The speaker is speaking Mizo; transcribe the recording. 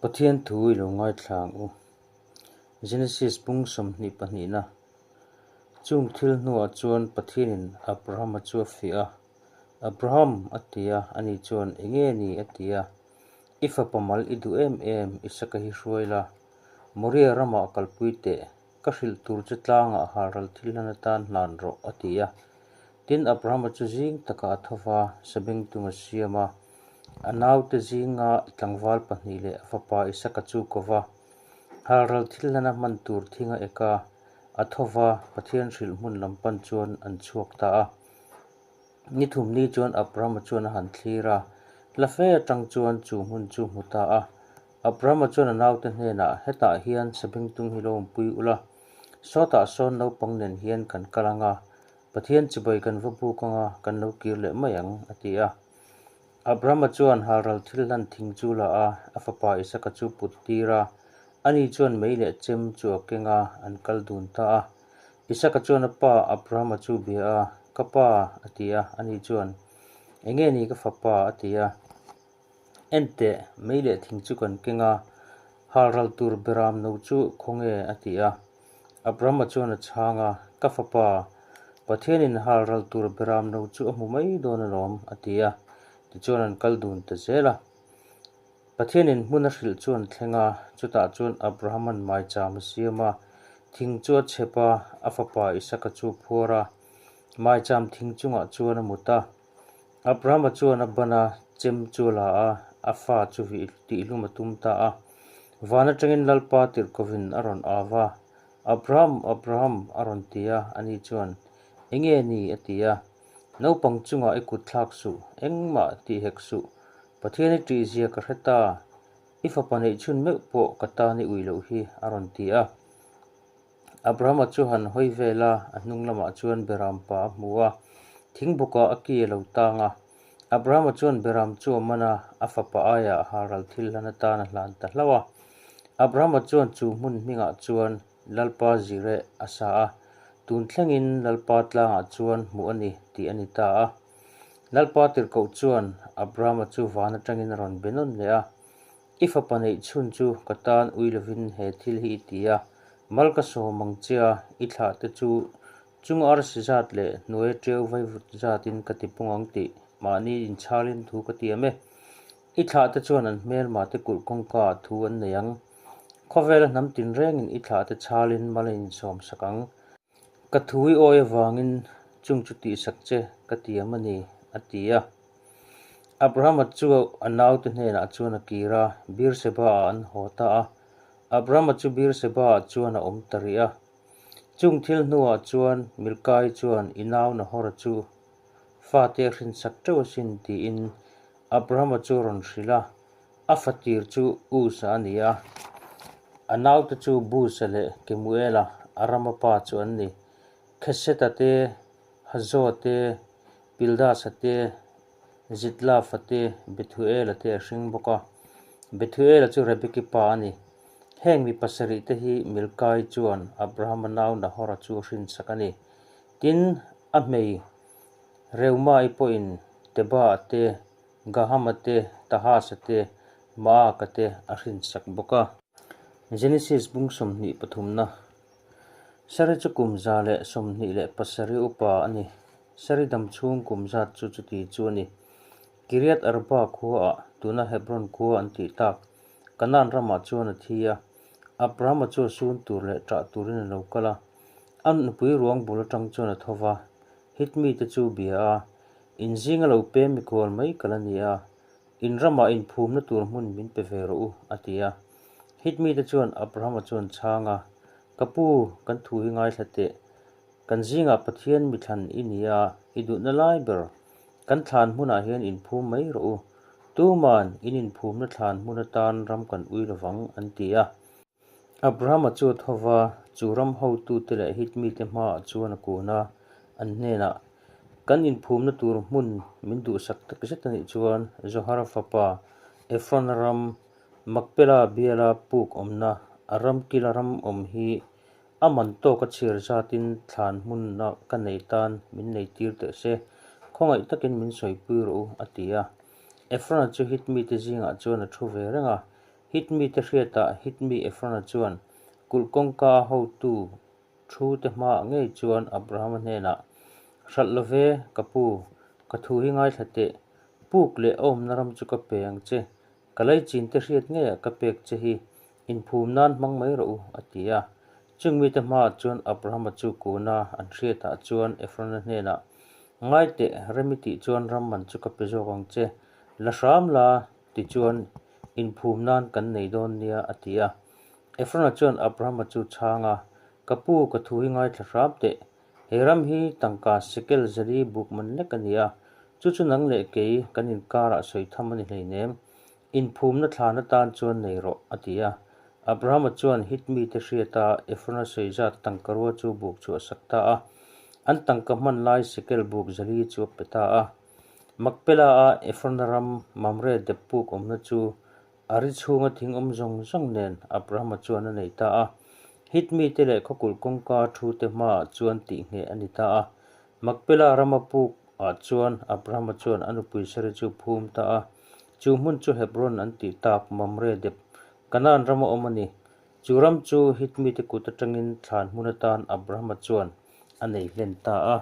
Pathian thu i lo ngaithla ang u. Genesis bung 22 na. Chung thil hnuah chuan Pathianin Abrahama chu a fiah a. Abraham, a ti a, ani chuan, Enge ni? a ti a. I fapa mal i duh em em, Isaka hi hruai la, Moria ramah kalpui teh, ka hrilh tur che tlangah halral thil hlan atan hlan rawh, a ti a. Tin, Abrahama chu zing takah a tho va, sabengtung a siam a. A naute zinga tlangval pahnih leh a fapa Isaka chu ko va, halral thil hlana hman tur thing a ek a, a tho va, Pathian hrilh hmun lam pan chuan an chhuak ta a. Ni thum ni chuan Abrahama chuan a han thlir a, hla fe atang chuan chu hmun chu hmu ta a. Abrahama chuan a naute hnenah, Hetah hian sabengtung hi lo awmpui ula, sawtah sawn naupang nen hian kan kal ang a, Pathian chibai kan va buk ang a, kan lo kir leh mai ang, a ti a. Abrahama chuan halral thil hlan thing chu la a, a fapa Isaka chu put tir a, ani chuan mei leh chem chu a keng a, an kal dun ta a. Isaka chuan a pa Abrahama chu bia a, Ka pa, a ti a, ani chuan, Enge ni ka fapa? a ti a. En teh, mei leh thing chu kan keng a, halral tur beram no chu khawnge? a ti a. Abrahama chuan a chhang a, Ka fapa, Pathianin halral tur beram no chu a hmu mai dawn alawm, a ti a. Tichuan an kal dun ta zel a. Pathianin hmun a hrilh chu an thleng a, chutah chuan Abrahama'n maicham a siam a, thing chu a chhep a, a fapa Isaka chu a phuar a, maicham thing chungah chuan a mut a. Abrahama chuan a ban a, chem chu a la a, a fa chu vih tihhlum a tum ta a. Van atangin Lalpa tirhkovin a rawn au a, Abraham, Abraham, a rawn ti a, ani chuan, Enge ni? a ti a. Naupang chungah i kut thlak suh, engmah tih hek suh, Pathian i ṭihzia ka hre ta, i fapa neihchhun meuh pawh ka tan i ui loh hi, a rawn ti a. Abrahama chu han hawi vel a, a hnung lamah chuan Beram pa a hmu a, thingbukah a ki a lo tang a. Abrahama chuan Beram chu a man a, a fapa aiah halral thil hlan atan a hlan ta hlauh a. Abrahama chuan chu hmun hmingah chuan Lalpa Zireh a sa a, tun thlengin Lalpa tlangah chuan hmuh a ni tih a ni ta a. Lalpa tirhkoh chuan Abrahama chu van atangin a rawn be nawn leh a, I fapa neih chhun chu ka tan ui lovin he thil hi i ti a, mal ka sawm ang che a, i thlah te chu chung arsi zat leh hnuai ṭeu vaivut zatin ka ti pung ang tih mahni inchhalin thu ka tiam e. I thlah te chuan an hmelma te kulh kawngka ah thu an nei ang. Khawvela hnam tinrengin i thlah te chhalin mal a insawm sak ang. Ka thu i awi avangin chung chu tihsak che ka tiam a ni, a ti a. Abrahama chu a naute hnenah chuan a kir a, Beersheba-ah an haw ta a. Abrahama chu Beersheba-ah chuan a awm ta rih a. Chung thil hnuah chuan Milkai chuan i nau Nahora chu fate a hrinsak teuh asin tiin Abrahama chu a rawn hrilh a. A fatir chu Uza a ni a, a naute chu Buza leh Kemuela, Arama pa chu an ni. Kheseta te, Hazoa te, Pildasa te, Zidlafa te, Bethuela te a hring bawk a. Bethuela chu Rebeki pa a ni. Heng mi pasarih te hi Milkai chuan Abrahama nau Nahora chu a hrinsak a ni. Tin, a hmei Reumai pawhin Teba te, Gahama te, Tahasa te, Maaka te a hrinsak bawk a. Genesis bung 23 na Sari chu kum 127 upa a ni. Sari dam chhung kum zat chu chuti chu a ni. Kiriath Arba khuaah, tuna Hebron khua an tih tak, Kanaan ramah chuan a thi a. Abrahama chu a sun tur leh ṭah turin a lo kal a. A nupui ruang bul aṭang chuan a tho va, Hit mite chu bia a, In zinga lo pem mikhual mai ka la ni a, in ramah inphumna tur hmun min pe ve rawh u, a ti a. Hit mite chuan Abrahama chu an chhang a, Ka pu, kan thu hi ngaithla teh. Kan zingah Pathian mi thlan i ni a, i duhna lai ber. Kan thlan hmunah hian inphum mai rawh u. Tuman in inphumna thlan hmun atan ram kan ui lovang, an ti a. Abrahama chu a tho va, chu ram hotute leh Hit mite hmaah chuan a kun a, an hnenah, Kan inphumna tur hmun min duhsak tak zet a nih chuan Zohara fapa Efrona ram, Makpela biala puk awmna, a ram kila ram awm hi a man tawka chhiar zatin thlan hmunna ka nei tan min nei tir teh se, khawngaih takin min sawipui rawh u, a ti a. Efrona chu Hit mite zingah chuan a thu ve reng a. Hit mite hriatah Hit mi Efrona chuan kulh kawngka hotu thu te hmaah ngei chuan Abrahama hnenah, Hralh lo ve, ka pu, ka thu hi ngaithla teh. Puk leh a awmna ram chu ka pe ang che. Ka laichin te hriat ngeiah ka pek che hi inphum nan hmang mai rawh u, a ti a. Chung mite hmaah chuan Abrahama chu kuna an hriatah chuan Efrona hnenah, Ngai teh, rem i tih chuan ram man chu ka pe zawk ang che. La hram la, tichuan inphum nan kan nei dawn nia, a ti a. Efrona chuan Abrahama chu chhang a, Ka pu, ka thu hi ngaithla hram teh. He ram hi tangka sekel zali buk man lek a ni a, chu chu nang leh kei kan inkarah sawi tham a ni hleinem. Inphumna thlan atan chuan nei rawh, a ti a. Abrahama chuan Hit mite hriata Efrona sawi zat tangka rua chu buk chu a sak ta a. An tangka hman lai sekel buk zali chu a pe ta a. Makpela-a Efrona ram Mamre dep puk awmna chu A ri chhunga thing awm zawng zawng nen Abrahama chuan a nei ta a. Hit mite leh khawkulh kawngka thu te hmaah chuan tihngheh a ni ta a. Makpela rama puk ah chuan Abrahama chuan a nupui Sari chu phum ta a. Chu hmun chu Hebron an tih tak Mamre dep Kanaan rama awm a ni. Chu ram chu Hit mite kut atangin thlan hmun atan Abrahama chuan a nei hlen ta a.